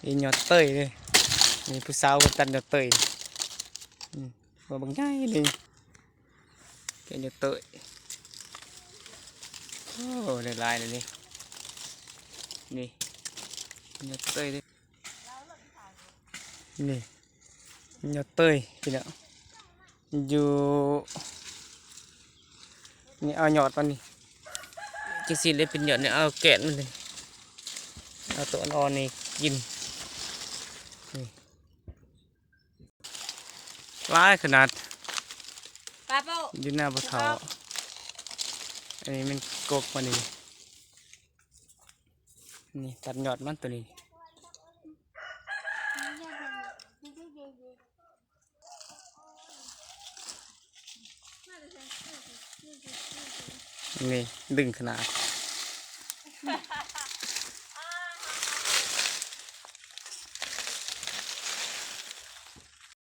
ນີ້ຍອດເຕີຍເດ້. ນີ້ຜູ້ສາວເພິ່ນຕັດຍອດເຕີຍ. ອືມ ວ່າບັກໃຫຍ່ເດ້. ແກ່ຍອດເຕີຍ. ໂອ້ ໄດ້ຫຼາຍແລ້ວນີ້. ນີ້ຍອດເຕີຍເດ້. ນີ້ຍອດເຕີຍພີ່ນ້ອງ. ຢູ່ ນີ້ເອົາຍອດມັນນີ້ ຈັ່ງຊີ້ເລີຍເປັນຍອດນີ້. ເອົາແກ່ນມັນນີ້ ເອົາໂຕອ່ອນໆນີ້ກິນ. ນີ້ຫຼາຍຂະໜາດ ປາໂປ້ ຢູ່ໜ້າບໍ່ເຖົ້າ. ອັນນີ້ແມ່ນກົກມັນນີ້. ນີ້ຕັດຍອດມັນໂຕນີ້. ນີ້ດຶງຂະໜາດ